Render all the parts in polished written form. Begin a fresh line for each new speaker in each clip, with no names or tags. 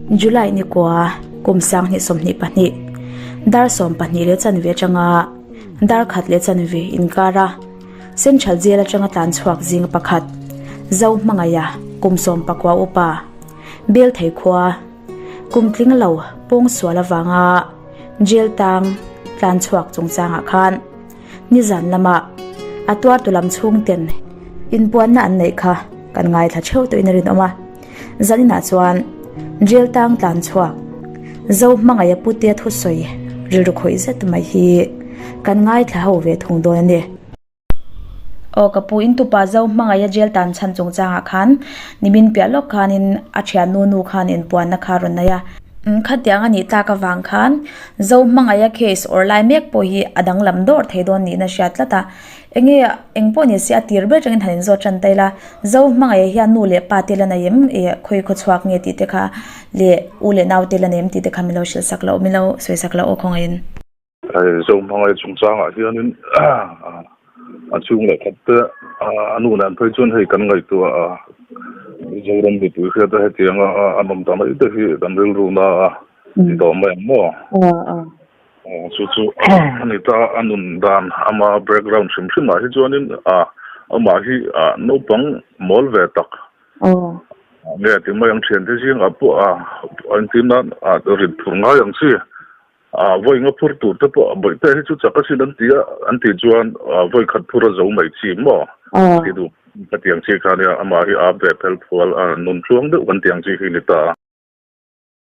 July ni kua kum 2022 dar 12 leh chanve atanga dar khat leh chanve inkara Central Jail atanga tlan chhuak zing pakhat Zohmangaia kum 19 upa Belthei khua kum tling lo pawngsual avanga jail tang tlan chhuak chungchangah khan nizan lama a tuartu lam chhungten inpuanna an neih kha kan ngaithla theuh tawhin a rinawm a. Zaninah chuan jail tang tlan chhuak Zohmangaia putea thusawi rilru khawih zet mai hi kan ngaithla ho ve thung dawn a ni. Aw ka pu in tupa Zohmangaia jail tan chhan chungchangah khan nimin piah lawk khanin a thiannu nu khan inpuanna kha a rawn nei a. Khatiang a nih tlak avang khan Zohmangaia case awrh lai mek pawh hi a danglam dawr thei dawn niin a hriat tlat a. Enge eng pawh ni se a tir ber atangin han inzawt tan ta ila Zohmangaia hian nu leh pa te la nei em ih khawi khaw chhuak nge tih te kha leh u leh nau te la nei em tih te kha min lo hrilh sak loh min lo sawi sak loh aw khawngaihin.
Hei Zohmangaia chungchangah hianin a chhung leh khat te a nu nen phei chuan hei kan ngaihtuah a, Mizoram mipui hriata hetianga an awm ta mai te hi kan rilru na a ti tawh mai ang maw? Chu chu a ni ta, a nun dan ama background hrim hrimah hi chuanin amah hi naupang mawl ve tak nge ti mai ang thiante zingah pawh a entir nan rit phur ngai ang chi. A vawi nga phur tur te pawh bawihte hi chu chak asin an ti a, an tih chuan vawi khat phur a zo mai chi maw? Ti duh ka ti ang chi kha nia, amah hi a ve phel phual a, nun tluang deuh kan ti ang chi hi ni ta.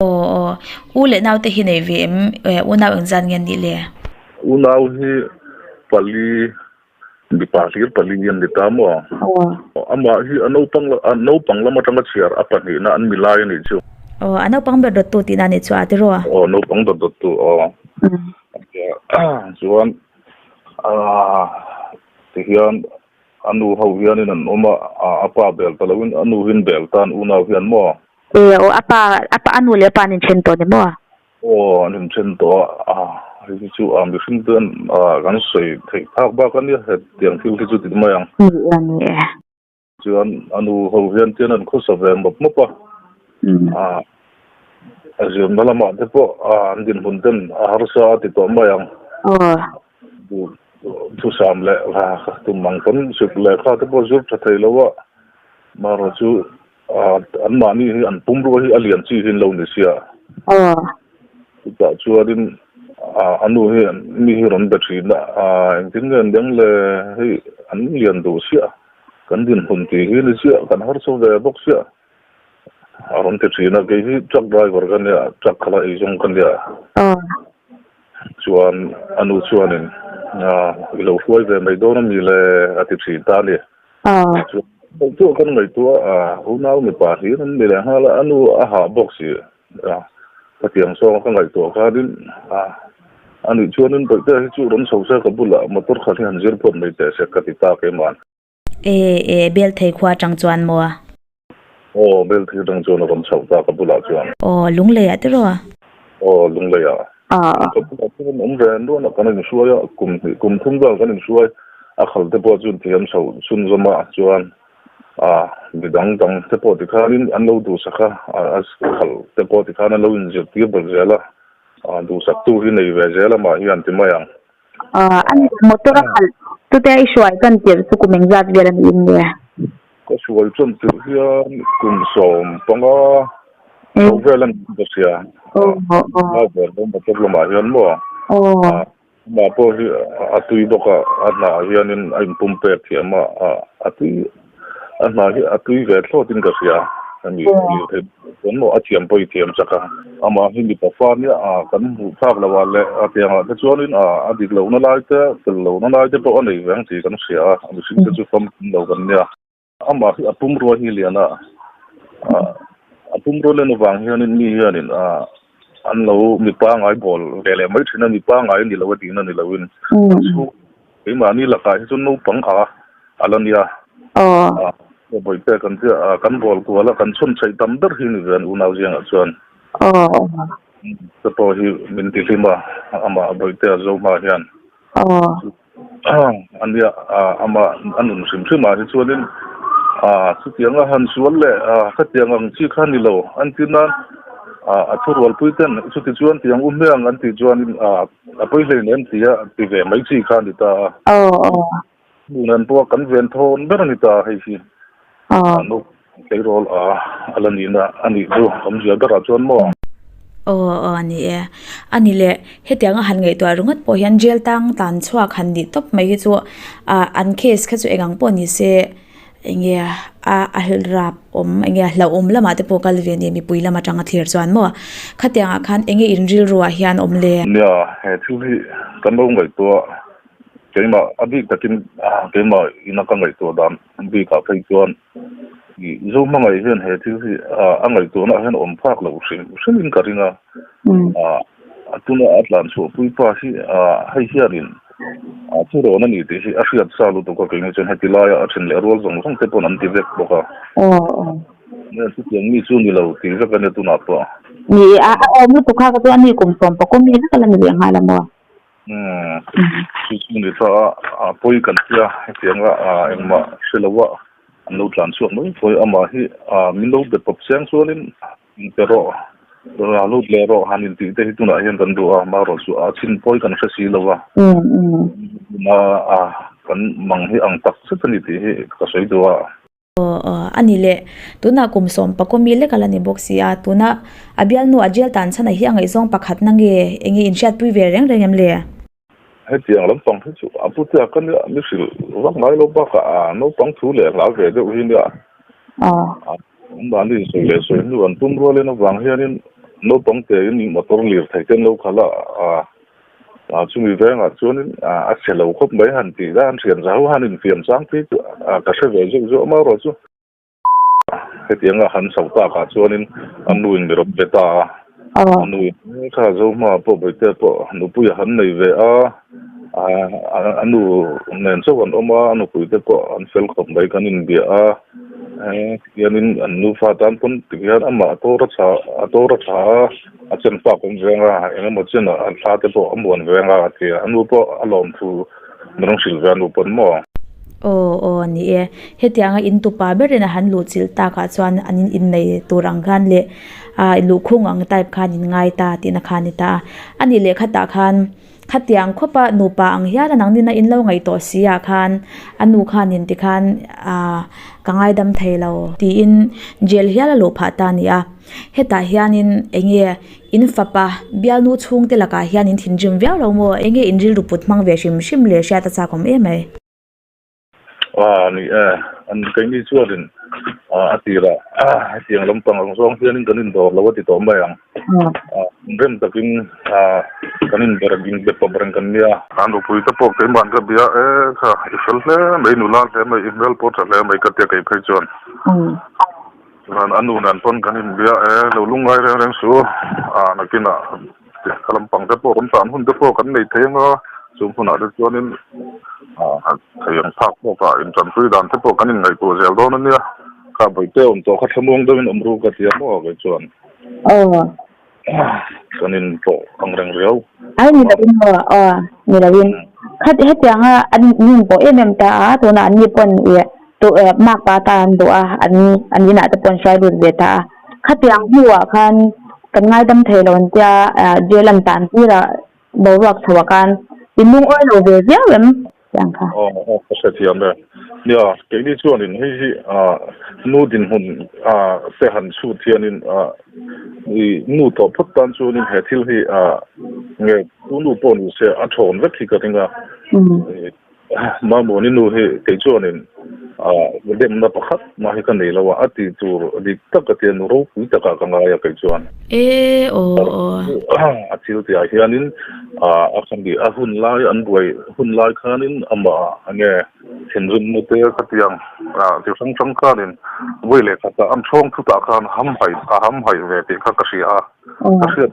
Aw aw, u leh nau te hi nei ve em? Unau engzat nge an nih le?
Unau hi pali Mipa hlir pali an ni ta maw? Amah hi a naupang a naupang lam atanga chhiar a pahnihna an mi lai a nih chu.
Aw, a naupang ber dawttu tihna a nih chu a tiraw?
Aw, naupang ber dawttu aw. Chuan tihian a nu ho hianin an awm a, a pa bel ta loin a nu hin bel tan unau hian maw?
E aw, a pa a pa a nu leh a pa an inthen tawh ni maw?
Aw an inthen tawh a, hei hi chu a mihring te kan sawi theih phak bak a nia hetiang thil hi chu ti mai ang.
Ni e ni e.
Chuan a nu ho hian tian an khawsa ve mawp mawp a, a zirna lamah te pawh an dinhmun ten a harsa a ti tawh mai ang. Thusam leh tum ang pawn zir lehkha te pawh zir tha thei lo a, marawh chu An mahni hi an pumrua hi a lian chi hi an lo ni sia. Chutah chuanin a nu hi mi hi rawn be thin a, engtin nge an deng le hei an lian duh sia, kan dinhmun tih hi ni sia, kan harsa ve bawk sia a rawn ti thin a, kei hi truck driver ka nia, truck khala eizawng ka nia. Chuan a nu chuanin i lo hruai ve mai dawn a mi le a ti thin ta a ni. Chuan chu kan ngaihtuah a, unau mipa hlir an ni leh nghal a, a nu a hah bawk si a, khatiang sawnga ka ngaihtuah khanin a nih chuanin Bawihte hi chu rawn chho se ka bulah motor khat hi han zir phawt mai teh se ka ti ta keimah.
E e, Belthei khua atang chuan maw?
Aw, Belthei atang chuan a rawn chhoh ta ka bulah chuan.
Aw, Lungleiah tiraw?
Aw, Lungleiah. Ka bulah chuan awm ve nuan a, kan inhruai a, kum hnih kum thum vel kan inhruai a, khal te pawh chuan thiam chhoh chhunzawm a chuan a mi dang dang te pawh tikhanin an lo duhsak a, a khal te pawh tikhan an lo inzirtir ber zel a, duhsaktu hi nei ve zel amah hian ti mai ang.
A ni, motor a khalh chute i hruai tan tirh chu kum engzat vel a niin nge?
Ka hruai tan tirh hian kum 15 chho vel a ni ka hria. A vel ho motor lamah hian maw? Amah pawh hi a tui bawk a, a hnah hianin a inpum pek thiam a, a tui A hna hi a tui ve thlawtin ka hria a ni. Lirthei chuan maw a thiam pawh i thiam chak a. Amah hi mipa fa nia kan hmuh phak lo ah leh a tiangah te chuanin a dik lohna lai te, fel lohna lai te pawh a nei veng tih kan hria a, mihring te chu famkim lo kan nia. Amah hi a pumrua hi lian a, a pumrua len avang hianin mi hianin an lo mipa ngai bawl ve leh mai thin a, mipa ngai ni lo a tihna ni loin an chhung Keimahni lakah hi chuan naupang a a la nia. Aw. Bawihte kan tia a kan bawl kual a kan chhawn chheih tam ber hi ni ve an unau ziangah chuan.
Aw.
Te pawh hi min ti hlim a amah Bawihte a zo hma hian.
Aw.
A nia amah a nun hrim hrim ah hi chuanin a chutianga han sual leh khatiang ang chi kha ni lo an ti nan. A thurualpui ten chuti chuan tiang u hmiang an tih chuanin a pawi hleinem tia ti ve mai chi kha a ni ta a. Hmuh nen pawh kan ven thawn ber a ni ta hei hi. Naupang tleirawl a a la nihna a nih chu awmzia berah chuan maw?
Aw aw a ni e. A ni le, hetianga han ngaihtuah ringawt pawh hian jail tang tan chhuak han nih tawp mai hi chu an case kha chu eng ang pawh ni se Enge a a rap awm enge a hlauhawm lamah te pawh kal ve a ni mipui lam atanga thlir chuan maw khatiangah khan enge in rilruah hian awm le?
Nia, he thil hi kan lo ngaihtuah keimah a bik takin keimah ina ka ngaihtuah dan bikah phei chuan ih Zo hmangaih hian he thil hi a ngaihtuahna ah hian awm phak loh hrim hrimin ka ring a. A tuna a tlan chhuahpui pa hi hei hianin a thurawn a ni tih hi a hriat sa lutuk a, keini chuan heti laia a then leh rual zawng zawng te pawn an ti vek bawk a. Nge chutiang mi chu ni lo tih vek a nia tunah pawh.
Ni a awm lutuk kha ka chu a ni kum sawm pakawm mi vek a la ni leh nghal a maw?
Chu chu ni ta a, a pawi kan tia hetianga engmah hre lo a an lo tlan chhuak mai pawi amah hi min lo be pawp chiang chuanin Inpe rawh, a lut leh rawh han intih te hi tunah hian kan duh a, marawh chu a chin pawi kan hre si lo va. Tuna kan mang hi ang tak zet a ni tih hi ka sawi duh a.
Aw aw, a ni leh. Tunah kum sawm pakawm mi lek a la ni bawk si a, tuna a bialnu a jail tan chhan a hi a ngaihzawng pakhat na nge enge inhriatpui ve reng reng em le?
Hetiang lampang hi chu a putea ka nia, mi hrilh vak ngai lo bakah a naupang thu leh hla ve deuh hi nia. Anmahni sawi leh sawi hnu an tum rualin avang hianin naupang tein motor lir thei te an lo khalh a, chumi vengah chuanin a chhe lo khawp mai han tih dan thian zau han infiam chang phei chu ka hre ve zeuh zeuh amaherawh chu. Hetianga han chho takah chuanin a nuin mi rawn be ta a, a nuin kha Zohma pawh Bawihtea pawh nupui a han nei ve a, a nu nen chauh an awm a, a nupui te pawh an fel khawp mai kan inbia a, tihianin an nufa tan pawn tihian amah a tawr a tha a tawr a tha a, a chen fak awm veng a, eng emaw chen a thla te pawh a muan veng a a ti a, a nu pawh a lawm thu min rawn hrilh ve a nu pawn maw.
Aw aw ni e. Hetianga in tupa berin a han luh chilh takah chuan an in innei tur ang khan leh ah luhkhung ang type khan in ngai ta tihna kha a ni ta a. A nih leh khatah khan khatiang khawpa nupa ang hian a nang nina in lo ngaih tawh si ah khan a nu khanin tikhan ah ka ngaidam thei lo tiin jail hial a luh phah ta a ni a. Hetah hianin eng nge in fapa bialnu chhungte lakah hian in thinrim viau lo maw? Eng nge in rilru put hmang ve hrim hrim leh hriat a chak awm em mai?
A ni e, an keini chuanin a tirah hetiang lampang ang zawng hianin kan indawr lo a ti tawh mai ang. Rem takin kan inber inbe pawp reng kan nia. A nupui te pawh keimah an ka bia e kha i fel hle mai, nula hle mai, i hmel pawh tha hle mai ka tia kei phei chuan. Chuan a nu nen pawn kan inbia e, lo lungngai reng reng su, a nakinah ka lampang te pawh rawn tan hun te pawh kan nei thei anga, chung hunah te chuanin a thei ang phak tawkah intanpui dan te pawh kan inngaihtuah zel dawn a nia, kha bawihte awm tawh kha thlamuang deuhin awm ru ka ti a maw kei chuan. Kan in pawh ang reng riau.
Ai ni lovin maw? Aw, ni lovin. Kha hetianga an in pawh em em ta a, tunah an ni pawn ih makpa ta an duh a, an an inah te pawh an hruai lut ve ta a. Khatiang hnuah khan kan ngaidam thei lo an tia jail an tan tir a boruak chho ah khan in lungawi lo ve viau em? Tiang kha.
Aw aw ka hrethiam e. Nia, keini chuanin hei hi nu dinhmun te han chhut hianin i nu tawh phawt tan chuanin he thil hi nge tu nu pawh ni se a thawn vek hi ka ring a. Mamawni nu hi kei chuanin demna pakhat mah hi ka nei lo a, a tih tur dik tak a tia nu ropui takah ka ngai a kei chuan.
E aw aw.
A thil tihah hianin a khan a hun lai an buai hun lai khanin amah nge thinrimna te khatiang ti hrang hrang khanin vawi leh khatah an ṭhawng thutah khan hamhaih a hamhaih ve tih kha ka hria a, ka hriat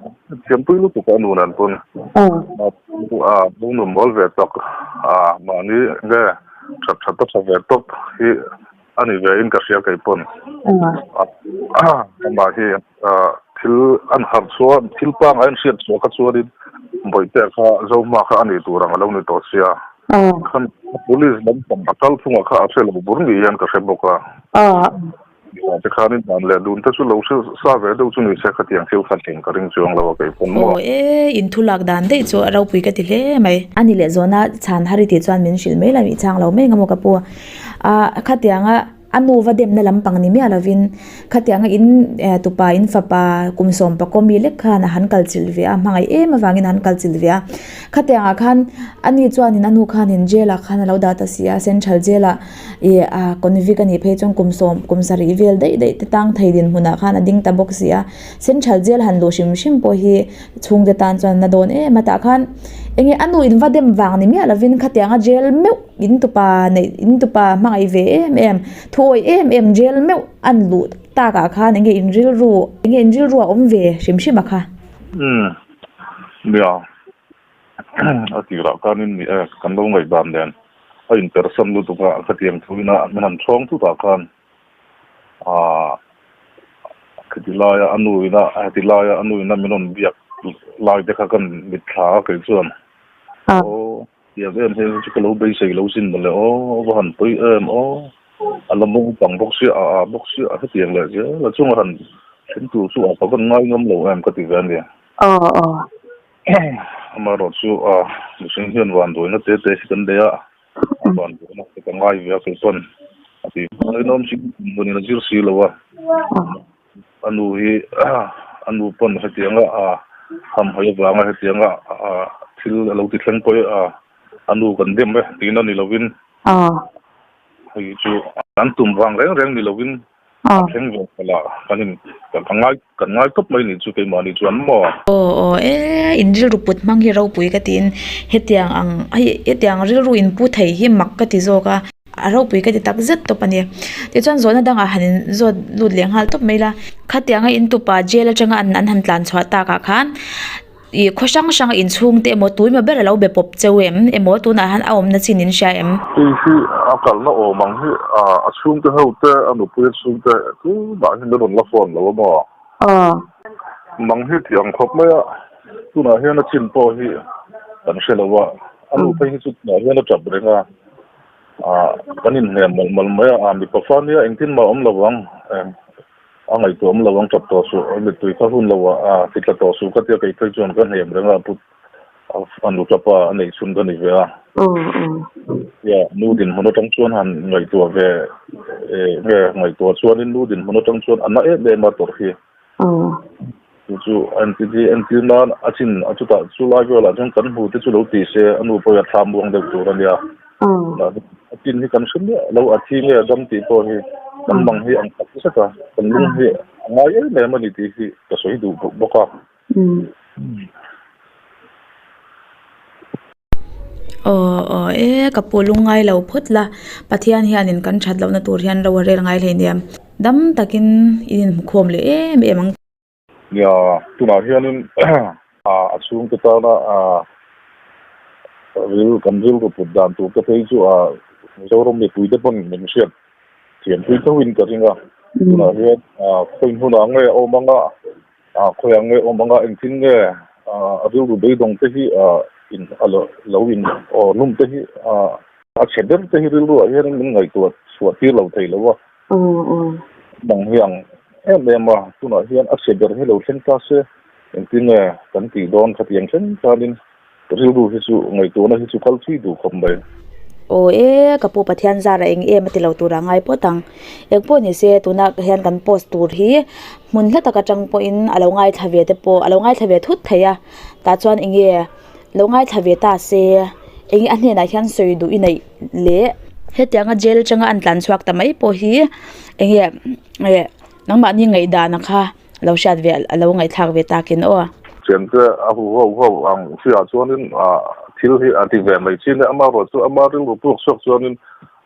thiampui lutuk a nu nen pawn a lungnun mawl ve tak mahni nge ṭhat ṭhat a ṭha ve tawp hi a ni ve in ka hria kei pawn amah hi thil an harh chuan thil pangai an hriat chhuah kha chuanin bawihte kha Zohma kha a nih tur ang a lo ni tawh sia khan police lampang a kal phungah kha a hre lo bur ni hian ka hre bawk a. Te khanin dan leh dun te chu lo hrilh sa ve deuh chu ni se khatiang thil kha tling ka ring chuang lo a kei pawn maw.
Aw e, in thu lak dan daih chu a ropui ka ti hle mai. A ni leh zawna chhan har i tih chuan min hrilh mai lo i chhang lo mai ang maw ka pu. A khatianga a nu va demna lampang ni miah lovin khatianga in tupa in fapa kum sawm pakua mi lek khan a han kal chilh ve a, hmangaih em avangin a han kal chilh ve a. Khatiangah khan a ni chuanin a nu khanin jail ah khan a lo dah ta si a, central jail ah. Ih a convict a nih phei chuan kum sawm kum sarih vel daih daih te tang thei dinhmunah khan a ding ta bawk si a central jail han luh hrim hrim pawh hi chhungte tan chuan na dawn em a tah khan enge a nu in va dem vang ni miah lovin khatianga jail meuh in tupa neih in tupa hmangaih ve em em thuawih em em jail meuh an luh takah khan enge in rilru enge in rilru a awm ve hrim hrim a kha.
Umm nia. A tirah khanin ni e, kan lo ngaihdan nen a inpersan lutuk a, khatiang thuin a min han chhawng thutah khan aah khiti laia a nuin a heti laia a nuin a min rawn biak lai te kha kan mitthla a kei chuan aw tiang em hei chu ka lo beisei lo sin mawle aw va han pawi em aw a la mawng bawk sia a a bawk sia hetiang leh zel a chunga han then tur chu a ka van ngai ngam lo em ka ti ve a nia.
Aw aw.
Amaherawh chu mihring hian vanduaina te te hi kan nei a, a vanduaina te ka ngai ve a kei pawn a ti. Ngainawm si hmunin a zir si lo a, a nu hi a nu pawn hetianga hamhaih avanga hetianga thil a lo ti thleng pawh a a nu kan dem e tiin a ni lovin hei chu an tum vang reng reng ni lovin A thleng ve khalh a, kan in ka ngai kan ngai tawp mai nih chu keimahni chuan maw?
Aw aw e, in rilru put hmang hi ropui ka tiin hetiang ang hei hetiang rilru in pu thei hi mak ka ti zawk a, a ropui ka ti tak zet tawp a ni. Tichuan zawhna dangah han in zawt lut leh nghal tawp mai la, khatianga in tupa jail atanga an an han tlan chhuah takah khan Ih khaw hrang hrang inchhung te emaw tuima ber a lo be pawp cheu em? Emaw tunah hian a awmna chin in hria em?
Hei hi a kalna awm ang hi a chhungte ho te a nupui a chhungte tunah hian min rawn la phone lo a maw?
Aw.
Nang hi tih ang khawp mai a, tunah hian a chin pawh hi kan hre lo a, a nu phei hi chu tunah hian a tap reng a, kan inhnem mawlh mawlh mai a, mipa fa nia engtin mah awm lo ang. A ngaihtuah awm lo ang tap tawh suh, a mittui kha hun lo ah a ti tla tawh suh ka tia kei phei chuan ka hnem reng a put a nu tapa a neih chhun ka ni ve a. Tia nu dinhmun atang chuan han ngaihtuah ve nge ngaihtuah chuanin nu dinhmun atang chuan a na em em a tawrh hi. Chu chu entir nan a chin a chutah chu lai velah chuan kan hmu te chu lo ti se a nu pawhin a thlam buang deuh tur a nia. A chin hi kan hre miah lo a thi nge a dam tih pawh hi kan mang hi ang khat zet a, kan lung hi a ngai em em a ni tih hi ka sawi duh bawk a.
Aw aw e ka pu lungngai lo phawt la Pathian hianin kan that lohna tur hian ro a rel ngai hleinem dam takin in inhmukhawm leh em em ang.
Nia tunah hianin a chhungte tana ril kan rilru put dan tur te phei chu a Mizoram mipuite pawn min hriat thiampui tho in ka ring a tunah hian khawi hmunah nge a awm anga A khawiah nge awm anga engtin nge a rilru beidawng te hi in a lo in aw hlum te hi a chhe ber te hi rilru ah hian min ngaihtuah chhuah tir lo thei lo a. Dang hi ang em em a tunah hian a chhe ber hi lo thleng ta se engtin nge kan tih dawn khatiang thleng khanin Rilru hi chu ngaihtuahna hi chu kal thui duh khawp mai.
Aw e, ka pu Pathian zara eng em a ti lo tura ngai pawt ang. Eng pawh ni se tuna hian kan post tur hi hmun hla tak atang pawhin a lo ngaithla ve te pawh a lo ngaithla ve thut thei a. Tah chuan eng nge lo ngaithla ve ta se eng nge a hnenah hian sawi duh i neih leh hetianga jail atanga an tlan chhuak ta mai pawh hi eng nge nangmahni ngaihdan kha. Lo hriat ve a lo ngaihthlak ve takin aw.
Thiante a hu ho ho ang hriah chuanin thil hi a ti ve mai chin e, amaherawh chu ama rilru puk chhuak chuanin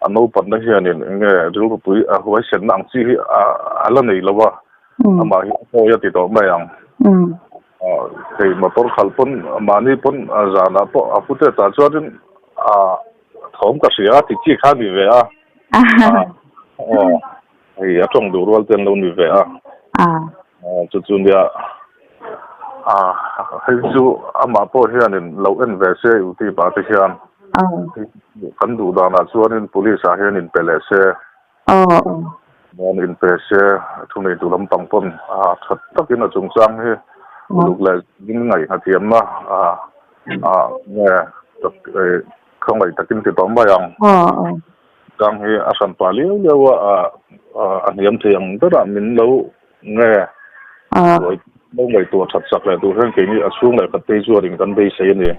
a naupatna hianin eng nge rilru pui a huaisenna ang chi hi a la nei lo a, amah hi a hawi a ti tawh mai ang. Hei motor khalh pawn mahni pawn zanah pawh a footage ah chuanin a thawm ka hria a ti chi kha a ni ve a. Aw. Hei a tawng duh rual te an lo ni ve a. Chu chu nia hei chu amah pawh hianin lo en ve se youtube ah te hian kan duh danah chuanin police ah hian inpe leh se. Nan inpe se thuneitu lampang pawn that takin a chungchang hi uluk leh zing ngaihhnathiamna nge khawngaih takin ti tawh mai ang. Chang hi a hranpa liau liau a, a hniam thei ang berah min lo nge lo ngaihtuah that chak leh tur hian keini a chhung leh khat phei chuanin kan beisei a ni.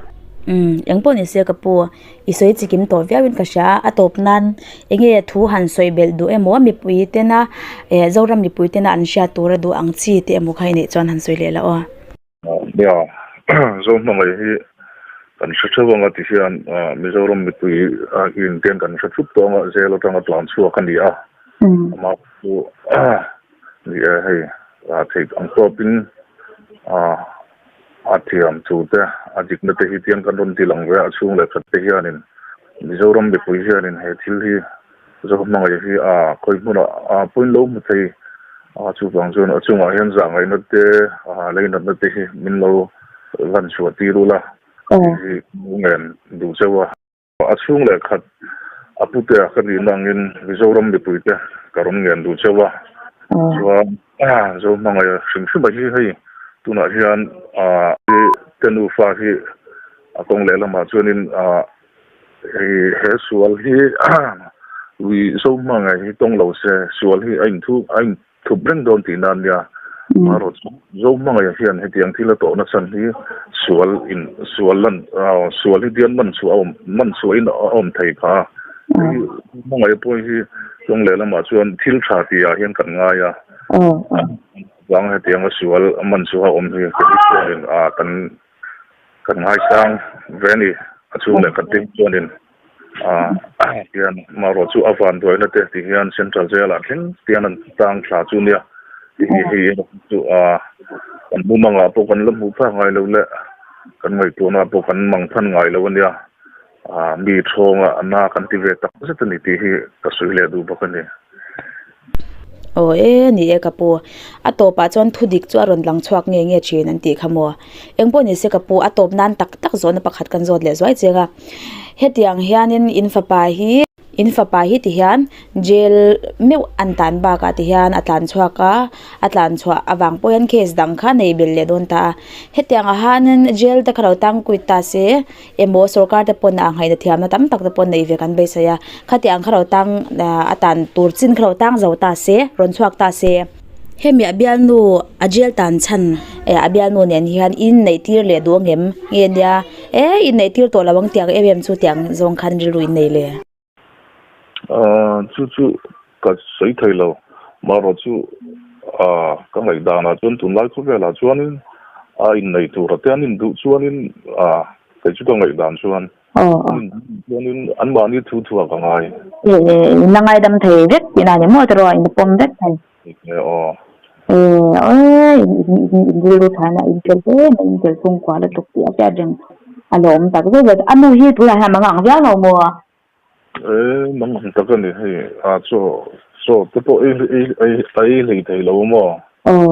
Umm, eng pawh ni se ka pu, i sawi chi kim tawh viauin ka hria a, a tawp nan enge thu han sawi belh duh emaw mipui tena eh Zoram mipui tena an hriat tura duh ang chi te emaw kha i neih chuan han sawi leh la aw.
Nia, Zohmangaih hi kan hre theuh anga ti hian Mizoram mipui in ten kan hre thup tawh anga jail atanga tlan chhuak a ni a, amah chu ni e hei theih ang tawpin a thiam thu te a dikna te hi tiang kan rawn ti lang ve a, a chhung leh khat te hianin Mizoram mipui hianin he thil hi Zohmangaih hi a khawi hmunah a pawhin lo hmu thei a, chuvang chuan a chungah hian zahngaihna te leinatna te hi min lo lan chhuah tir ula tih hi ka ngen duh cheu a. A chhung leh khat a putea ka nihna angin Mizoram mipuite ka rawn ngen duh cheu a, chuan Zohmangaih hrim hrim a hi hei tunah hian a te nufa hi a kawng lehlamah chuanin Hei he sual hi ui zo hmangaih hi tawng lo se sual hi a inthu a inthup reng dawn tih nan nia. Amaherawh chu zo hmangaih hian hetiang thil a tawhna chhan hi sual in sual lan sual hi dian man chhuah a awm man chhuahin a awm thei kha a. Hei hmangaih pawh hi tawng leh lamah chuan thil tha tihah hian kan ngai a. Vang hetianga sual man chhuaha awm hi kei chuanin kan Kan ngaisang ve a ni. A chhung leh kan ding chuanin hian marawh chu a van duaina te ti hian Central Jail ah thleng tian an tang thla chu nia. Ti hi hei erawh chu kan mumangah pawh kan la hmuh phak ngai lo leh kan ngaihtuahna pawh kan mang phan ngai lo a nia. Mi thawnga a na kan ti ve tak zet a ni tih hi ka sawi leh duh bawk a ni.
Aw e, ni e ka pu. A tawpah chuan thu dik chu a rawn lang chhuak nge nge thin an tih kha maw. Eng pawh ni se ka pu, a tawp nan tak tak zawhna pakhat kan zawt leh zuai cheng a. Hetiang hianin in fapa hi. In fapa hi ti hian jail meuh an tan bakah ti hian a tlan chhuak a, a tlan chhuah avang pawh hian case dang kha nei belh leh dawn ta a. Hetiang ah hianin jail te kha lo tang kuit ta se emaw sorkar te pawn a ngaihna thiamna tam tak te pawh nei ve kan beisei a, khatiang kha lo tang a tan tur chin kha lo tang zo ta se rawn chhuak ta se. Hemi a bialnu a jail tan chhan eh a bialnu nen hian inneih tir leh duh angem nge nia eh inneih tir tawh lo ang tiang em em chu tiang zawng khan rilru in nei le.
Ahh chu chu ka sawi thei lo marawh chu ahh ka ngaihdanah chuan tunlai khawvelah chuanin a inneih tura te an induh chuanin ahh kei chu ka ngaihdan chuan Chuanin anmahni thu thuah ka ngai.
In la ngaidam thei vek tihna a ni maw tiraw in la pawm vek thei.
E aw.
E aw in in rilru thaina in tel hle mai in tel chhungkua lutuk tih a hriat reng a lawm tak zet zet. A nu hi tunah hian mang ang viau lo maw?
E mang ang tak a ni hei a chaw chaw te pawh ei ei ei a ei hlei thei lo maw?
Aw.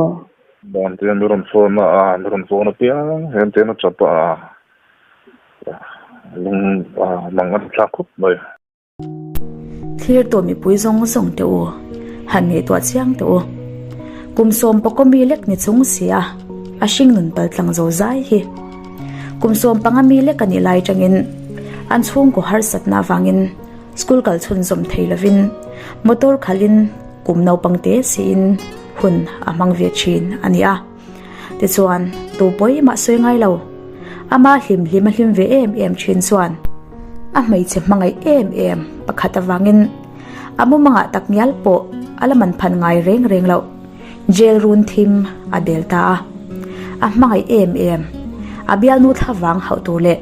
Dan te mi rawn phone a mi rawn phone apiang hian te a tap a. Lung mang an thlak khawp mai.
Thlir tawh mipui zawng zawng teh u, han ngaihtuah chiang teh u. Kum sawm pakaw mi lek ni chung si a, a hring nun pal tlang zo zai hi. Kum sawm panga mi lek a nih lai atangin an chhungkaw harsatna avangin school kal chhunzawm thei lovin motor khalhin kum naupang te siin hun a hmang ve thin a ni a. Tichuan, tu pawi mah sawi ngai lo. Ama hlim hlim a hlim ve em em thin chuan a hmeichhe hmangaih em em pakhat avangin a mumangah tak ngial pawh a la man phan ngai reng reng loh. Jail run thim a bel ta a. A hmangaih em em, a bialnu thlavang hauh tur leh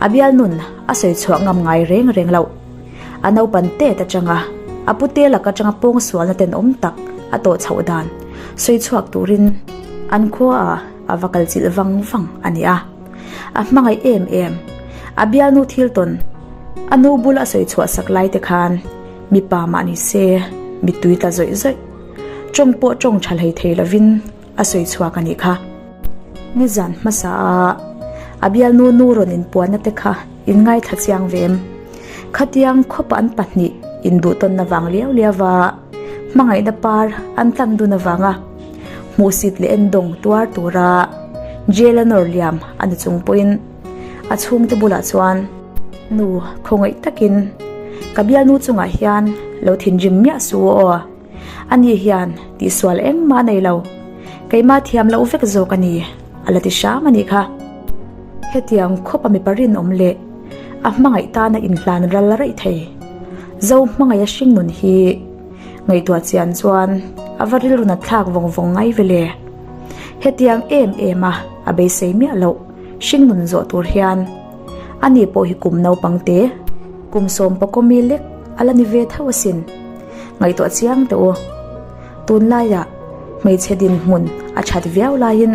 a bialnun a sawi chhuah ngam ngai reng reng loh. A naupan tet atanga a pute lak atanga pawngsualna tenawm tak a tawh chhoh dan sawi chhuak turin an khuaah a va kal chilh vang vang a ni a. A hmangaih em em, a bialnu thil tawn a nu bula a sawi chhuah sak lai te khan mipa mah ni se mittui tla zawih zawih, tawng pawh tawng tha hlei thei lovin a sawi chhuak a nih kha. Nizan hmasa a a bialnu nu rawn inpuanna te kha in ngaithla chiang ve em? Khatiang khawpa an pahnih induhtawnna vang liau liau va. Hmangaihna par an tlan dun avanga hmuhsit leh endawng tuar tura jail a nawr liam a ni chung pawhin a chhungte bulah chuan nu khawngaih takin ka bialnu chungah hian lo thinrim miah suh aw. Ani hian tihsual engmah a nei lo, keimah thiam loh vek zawk a ni, a la ti hram a nih kha. Hetiang khawpa mipa rinawm leh a hmangaih tana inhlan ral raih thei. Zo hmangaih a hring nun hi ngaihtuah chian chuan a va rilru nat thlak vawng vawng ngai ve le. Hetiang em em a a beisei miah loh hring nun zawh tur hian ani pawh hi kum naupang te, kum sawmpakawmi lek a la ni ve tho asin. Ngaihtuah chiang teh u. Tunlaiah hmeichhe dinhmun a that viau laiin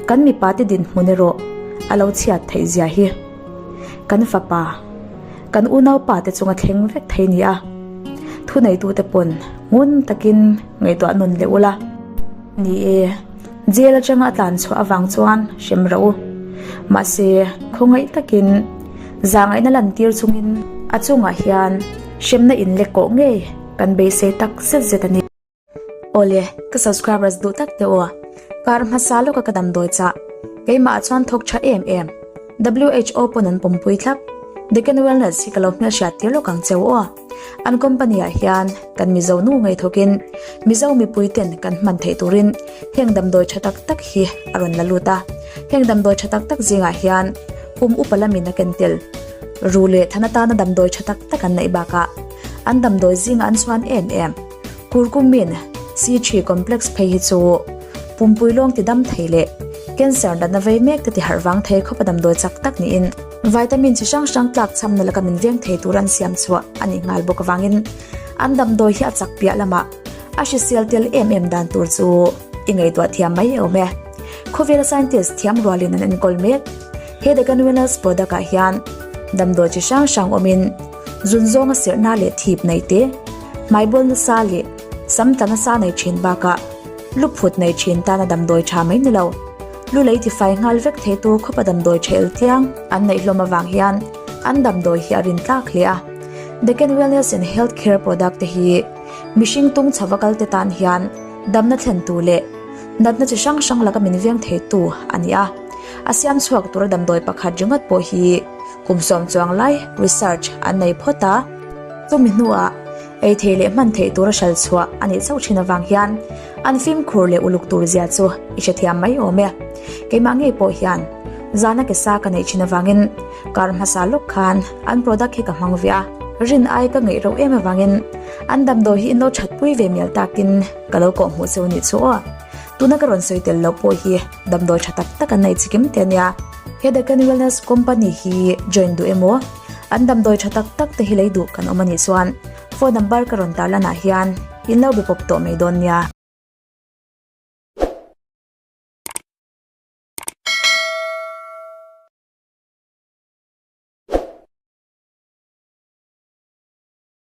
kan mipate dinhmun erawh a lo chhiat theih zia hi kan fapa, kan unaupa te chunga thleng vek thei ni a. Thuneitute pawn ngun takin ngaihtuah nawn leh ula. Ni e, jail atanga a tlan chhuah avang chuan hrem rauh u. Mahse, khawngaih takin zahngaihna lantir chungin a chungah hian hremna inlek kawh ngei kan beisei tak zet zet a ni. Awle, ka subscribers duh tak te aw. Kar hmasa lawka ka damdawi chah. Keimah ah chuan thawk tha em em. WHO pawn an pawmpui thlap. Deccan Wellness hi ka lo hmelhriat tir lawk ang cheu aw. An company ah hian kan Mizo nu ngei thawkin Mizo mipui ten kan hman theih turin heng damdawi tha tak tak hi a rawn la lut a. Heng damdawi tha tak tak zingah hian kum upa lamin a ken tel. Ru leh than atana damdawi tha tak tak an neih bakah an damdawi zingah an chhuan em em. Kurkumin C3 complex phei hi chu pumpui lawng ti dam thei leh cancer natna vei mek te ti harh vang thei khawpa damdawi chak tak niin vitamin chi hrang hrang tlak chhamna laka min veng thei tur an siam chhuah a nih nghal bawk avangin an damdawi hi a chak piah lamah a hrisel tel em em dan tur chu i ngaihtuah thiam mai awm e. Khawvela scientist thiam rualin an enkawl mek. He Deccan Wellness product ah hian damdawi chi hrang hrang awmin zun zawnga serhna leh thip nei te, hmaibawl nasa leh sam tla nasa nei thin bakah lu phut nei thin tana damdawi tha mai ni lo. Lu lei tifai nghal vek thei tur khawpa damdawi tha el tiang an neih hlawm avang hian an damdawi hi a rin tlak hle a. Deccan Wellness and Health Care product te hi mihring tung chhova kal te tan hian damna thlen tu leh natna chi hrang hrang laka min veng thei tu a ni a. A siam chhuak tura damdawi pakhat ringawt pawh hi kum sawm chuang lai research an nei phawt a. Chumi hnuah ei thei leh hman theih tura hral chhuah a nih chauh thin avang hian an fimkhur leh uluk tur zia chu i hrethiam mai awm e. Keimah ngei pawh hian zana ke sa ka neih thin avangin kar hmasa lawk khan an product hi ka hmang ve a, rin ai ka ngeih reuh em avangin an damdawi hi in lo thatpui ve mial takin ka lo kawhhmuh cheu nih chu aw. Tuna ka rawn sawi tel loh pawh hi damdawi tha tak tak an nei chikim te ania. He Deccan Wellness Company hi join duh emaw? An damdawi tha tak tak te hi lei duh kan awm anih chuan phone number ka rawn tarlan ah hian in lo be pawp tawh mai dawn nia.